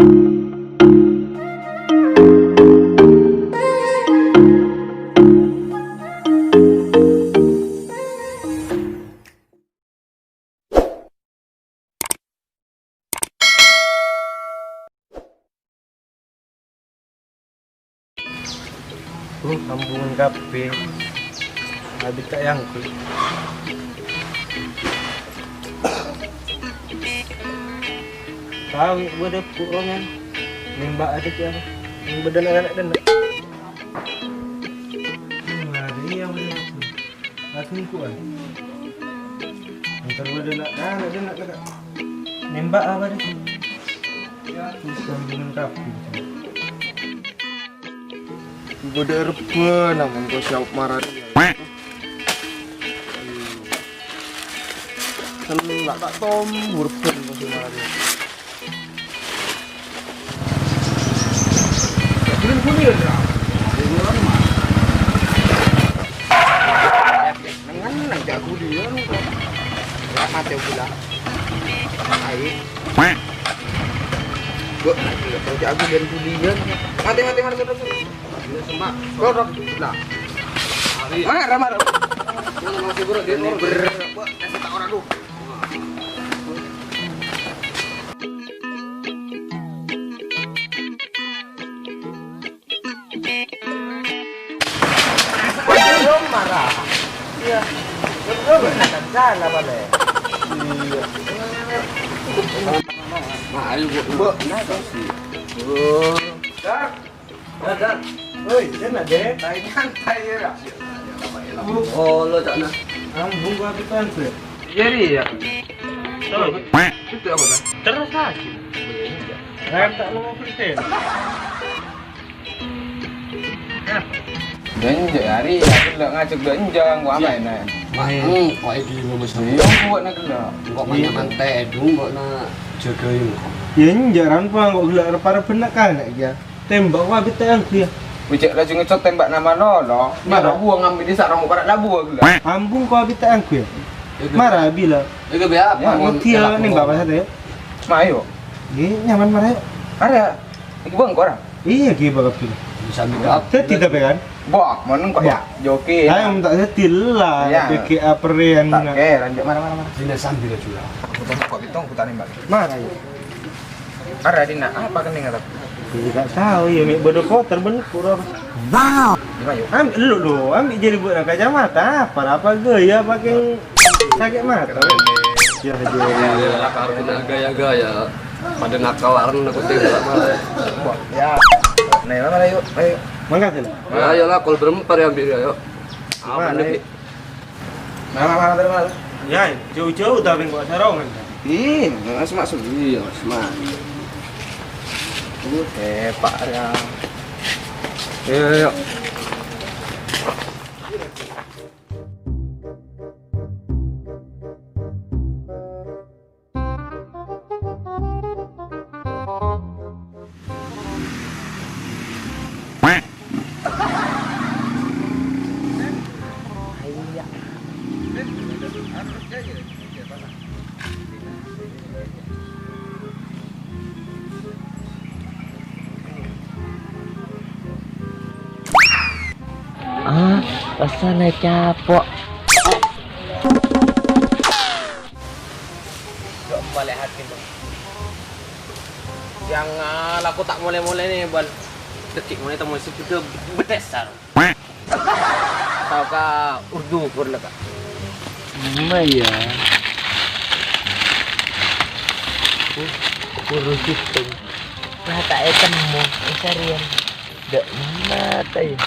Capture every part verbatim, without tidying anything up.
Uh, sambungan kabbhi. Abit ta' èyangghuy. Tao, bâdâ bu' roman. Nembak aja, ya. Yang bâdâ anak-anak dan. Nah, iya, bâdâ. Lagi ku, ah. Entar bâdâ na', ah, bâdâ na', na'. Nembak apa deh? Terus gangguin kabeh. Bâdâ rebbhân, ampon, kok siap marah dia. Sella' ta' tombu rebbhân, kok siap marah dia. Neng-neng jago dia, lah mati pula. Ai. Gua jago dan bulian. Mati, mati, mati, mati. Dia semak. Kodok. Lah. Marah, marah. Gua masih buruk, dia buruk. Ber-, gua kasih tak orang tuh. Belum marah. Iya. Belum marah. Salah balik. Iya. Nah, ayo, Bu. Bu, nah, sih. Oh. Dar. Dar, dar. Woi, kena deh. Lain santai ya. Oh, lo cak nah. Ambung gua kita tuh. Iya, iya. Tuh, itu apa, Dar? Terus aja. Rem tak mau persen. Genjek hari, aku ndak ngajak genjang, gua apa ini? Mak, hmm, kok ini lu mesti. Iya, buat nak gelo. Kok mana mantai, dong, kok nak jagain kok. Ya, enggak, Ran, Bang, kok gelo rep-rep bener kan, ya? Tembak, wah, abit tayang dia. Wicek laju ngecot tembak nama lo, lo. Marah. Buang ngambil di sarang, bukan labu, gelo. Ambung, kok abit tayang dia. Marah, bila. Itu biar apa? Mak, mau dia tiap nembak apa saja, ya? Mayo. Ini nyaman, marah, ya? Ada. Iki bengko ora? Iya, iki bakal pilih. Bisa juga. Jadi tapi kan? Bok, meneng kok ya? Joki. Saya minta saya tila, iya. B K A peren. Tak ke, lanjut mana, mana, mana? Sini sambil aja lah. Aku tunggu kok, hitung, aku tak nembak. Mana ya? Ada di nak, apa kening atau? Tidak tahu ya, Mik, bodoh kotor bener, pura. Wow. Gimana yuk? Ambil lu, lu, ambil jadi buat kacamata, apa, apa gaya pakai Sakit mata. Ya, ya, ya, ya, gaya-gaya. Pada nakal, aku tembak malah. Ya. Nah, mana, yuk? Ayo. Mangkat, sini. Ya, ayolah, kol berempat ya, ambil ya, yuk. Mana, yuk? Mana, mana, mana? Ya, jauh-jauh tapi kok sarongan. Ih, Mas, Mas. Iya, Mas, Mas. Uh, hebat ya. Ayo, ayo. Ah, rasanya capok. Gak balik hati, Bang. Yang, ah, laku tak mulai-mulai nih, Bal. Detik mulai temu si Budo bedes, Sar. Tau ka Urdu, Bur, lah, Kak. Emma ya. Uh, Urdu Jepang. Nah, tak ketemu, seharian. Ndak mata ya.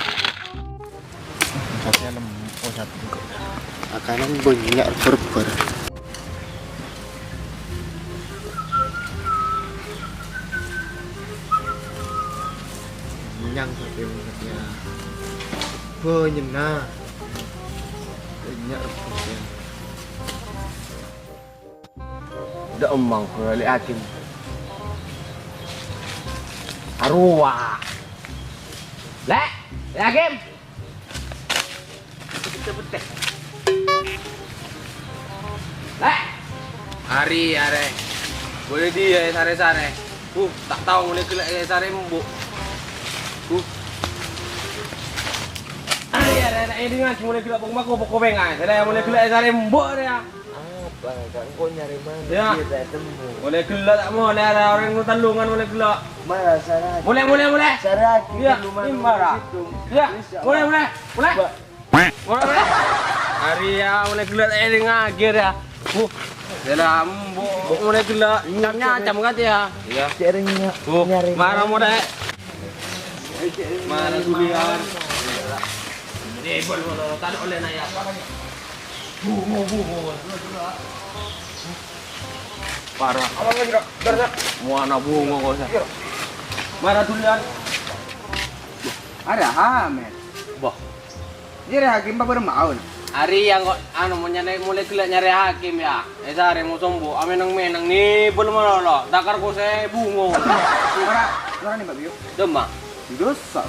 Sate lem-, oh, sate juga. Makanan banyak berber. Kenyang sate banget ya. Banyak nah. Banyak rebusnya. Udah emang, balik Hakim. Arwah. Lek, Lek Hakim. Lek. Hari, are. Boleh dia, sare-sare. Uh, ta' tao molaè ghellâ' èsarè embu'. Uh. Arè, arè, arè, èdingngaghi molaè ghellâ' pok-, mako-, poko pèngaè. Arè, molaè ghellâ' èsarè embu', arè, ya. Apa, Kak? Engko' nyarè mana? Ya. Dia tak temu. Molaè ghellâ' ta' molaè, arè, orèng Tallungan molaè ghellâ'. Mara, Sarah. Molaè, molaè, molaè. Sarah, kita Ya, belum ini ada marah. Situ. Ya, Bisa, molaè, Pak. Molaè, molaè. Pak. Molaè, molaè. Arè, ya, molaè ghellâ' ta' èdingngaghi, ya. Uh, ya, embu', molaè ghellâ'. Iya, Camnya cam kan, ya? Iya. Cèrèng, ya. Uh, Nyarè mara, molaè. Mara, Julian. Eh, bol, bol, bol. Tadi oleh nanya apa? Bungo, bungo. Parah. Apa lagi, Kak? Bentar, Kak. Muana bungo kok, sa. Iya. Mara, Julian. Ada Hamed. Bah. Nyarè hakim apa bermaun? Arè ya kok, anu, mau nyarè, molaè ghellâ' nyarè hakim ya. Eh, sarè mau sombo, amenang-menang nih, belum malolo. Takar kok saya bungo. Ora, ora nih, Mbak Biu. Dema. Dosa.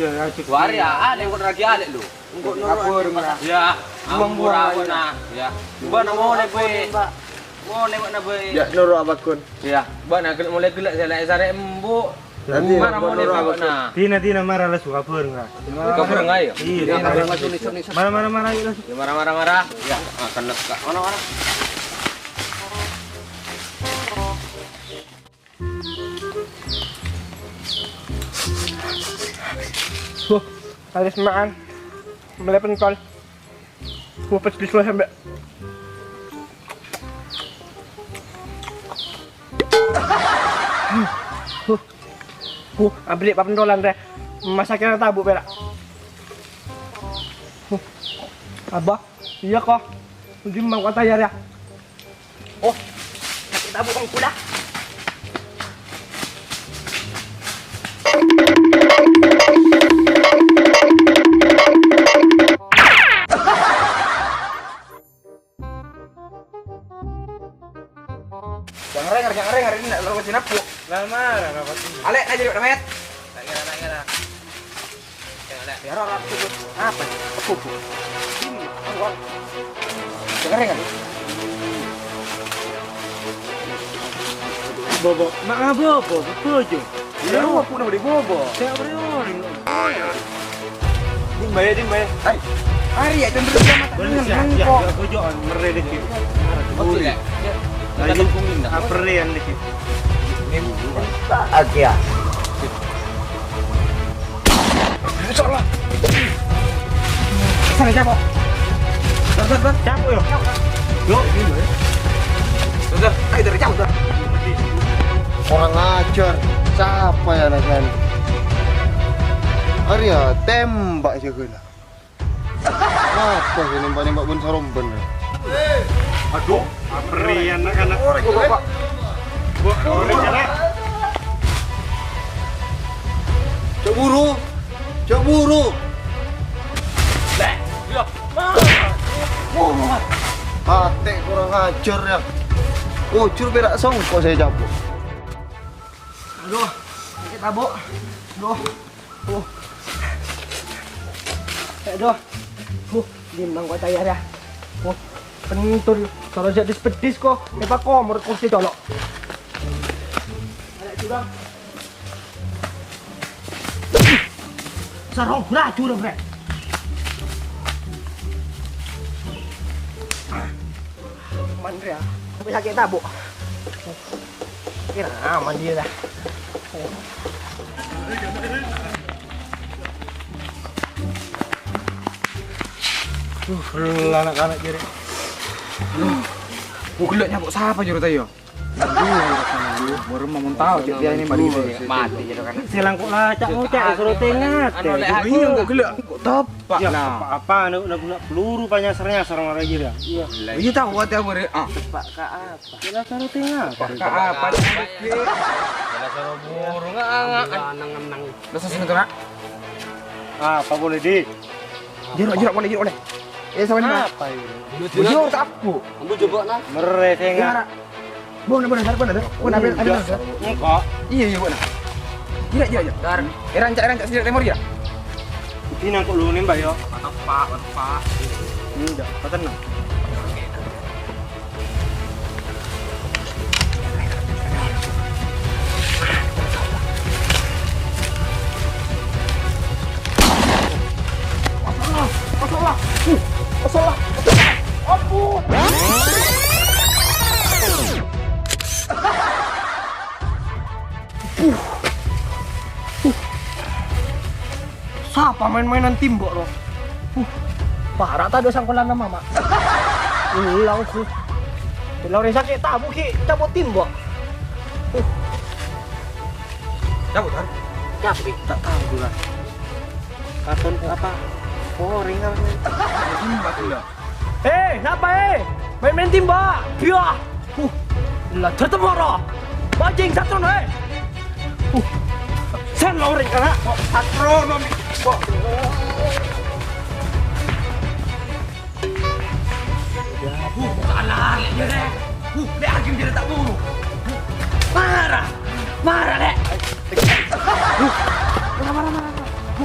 Ya, ya, cek. Wari ya, ada yang kok lagi ada lu. Engko' noro' Kabur, aja, Pak. Mara. Ya, Buang-buang ampura aja. Nah. Ya. Bâ'na molaè, Pak. Molaè, bâ'na, Pak. Ya, noro' apa, Gun? Ya, bâ'na ghellâ', molaè ghellâ' sè la èsarè embu'. Nanti Mara noro' molaè, apa, Pak, Gun? Nah. Dina-dina mara lesu kabur, Kak. Kabur, enggak, ya? Iya, Ya, dina kabur, mara lesu. Lesu, lesu, lesu. Mara, mara, mara, ayo, lesu. Ya, mara, mara, mara. Ya, ah, kena, Kak. Mara, mara. Wah, harus makan. Mulai pentol. Wah, pedes lah sampai. Wah, wah, abdi papentolan deh. Masaknya tabu perak. Wah, abah, iya kok. Mungkin mau kata ya, ya. Oh, sakit tabuk kong pula. Jangan reng, jangan reng, hari ini nak lewat sini, Bu. Lama, lama, lama. Alek aja dulu, Met. Tak kira, tak kira. Ya, ora, ora, cukup. Apa? Apa, Bu? Ini, apa? Dengar, dengar. Bobo, mak ngapa, Bobo? Bojo. Ya, lu aku udah di Bobo. Saya beri orang. Dim bae, dim bae. Hai. Ari ya, cenderung sama tak Bener, nyeneng ya, kok. Ya, bojoan, mere dikit. Betul ya? Lagi, apa yang dikit? Ini, Pak, ya. Salah. Sana, cabut. Dah, dah, dah. Cabut, yo. Yo. Dah, dah. Ayo, dari cabut, dah. Kurang ajar. Siapa ya, anak ini? Arya, tembak aja kena. Apa sih nembak-nembak bun saromben? Aduh, aperi anak-anak. Orek, Bapak. Wah, orek, anak. Cok buru. Cok buru. Leh, iya. Ate kurang ajar ya. Ujur perak songko saya cabut. Aduh, sakit tabuk. Aduh. Oh. Aduh. Huh, dim nang kota ya, ya. Huh, pentul. Kalau jadi pedis kok, apa komor kursi colok. Ada curang. Sarong baju dong, Bre. Man, Bre, ya. Sampai sakit tabuk. Kira aman dia dah. Duh, rela anak-anak jadi. Duh, gua gelek nyabuk siapa juru tayo? Aduh, baru mau tahu cek dia ini mari gitu ya. Mati gitu kan. Silang kok lacak ngucak suruh tengat. Anu, lek aku iya, kok gelek. Kok tepak. Ya, nah. Apa-apa, anu, anu, peluru, apa nyasar-nyasar orang aja ya. Iya. Iya, tahu ada apa, Re? Ah. Tepak ke apa? Kira taruh tengah. Ka apa? Kira taruh burung, ah, ah, ah. Nang, nang. Terus, terus, terus, Nak. Ah, apa boleh, Di? Jero, jero, boleh, jero, boleh. Eh, sama ini, Nak. Apa ini? Jero, tak apa. Ambil coba, nah. Mere tengah. Iya, Nak. Bona, bona, bona, bona, bona, bona, bona, bona. Enggak. Iya, iya, bona. Iya, iya, iya. Dar. Era ancak, era ancak, sejak timur, ya? Ini nangkuk dulu nih, Mbak, ya. Mantap, Pak, mantap, Pak. Ini udah, paten, nah. Sapa maèn-maènan timbâ', ro? Uh, para' tadâ' sangkolanna, Mama. Ulang, uh. Lorè sakè' tabu, Ki, cabut timbâ'. Uh. Cabut, kan? Cabut, Ki. Ta' tau, Lurah. Karton apa? Poring apa? Timbâ', gila. Eh, sapa, eh? Maèn-maèn timbâ'. Biya. Uh, la, dâteng mara. Bajing satron, eh. Uh, sen lorè kana. Kok satron, Om? Kok? Ya, bu, salah, lek, ya, lek. Bu, lek, agem jadi tak bu. Bu, marah. Marah, lek. Bu, marah, marah, marah, marah. Bu.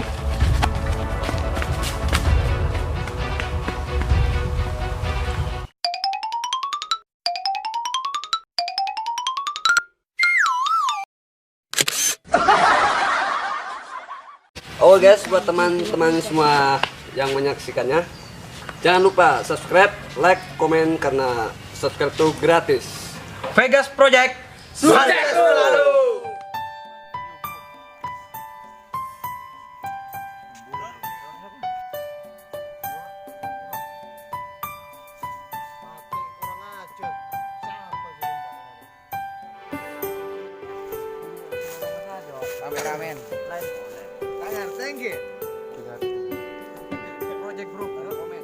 Oke guys, buat teman-teman semua yang menyaksikannya, jangan lupa subscribe, like, komen, karena subscribe itu gratis. Vegas Project, sukses selalu. Kameramen. Tangan tinggi. Project Group, komen.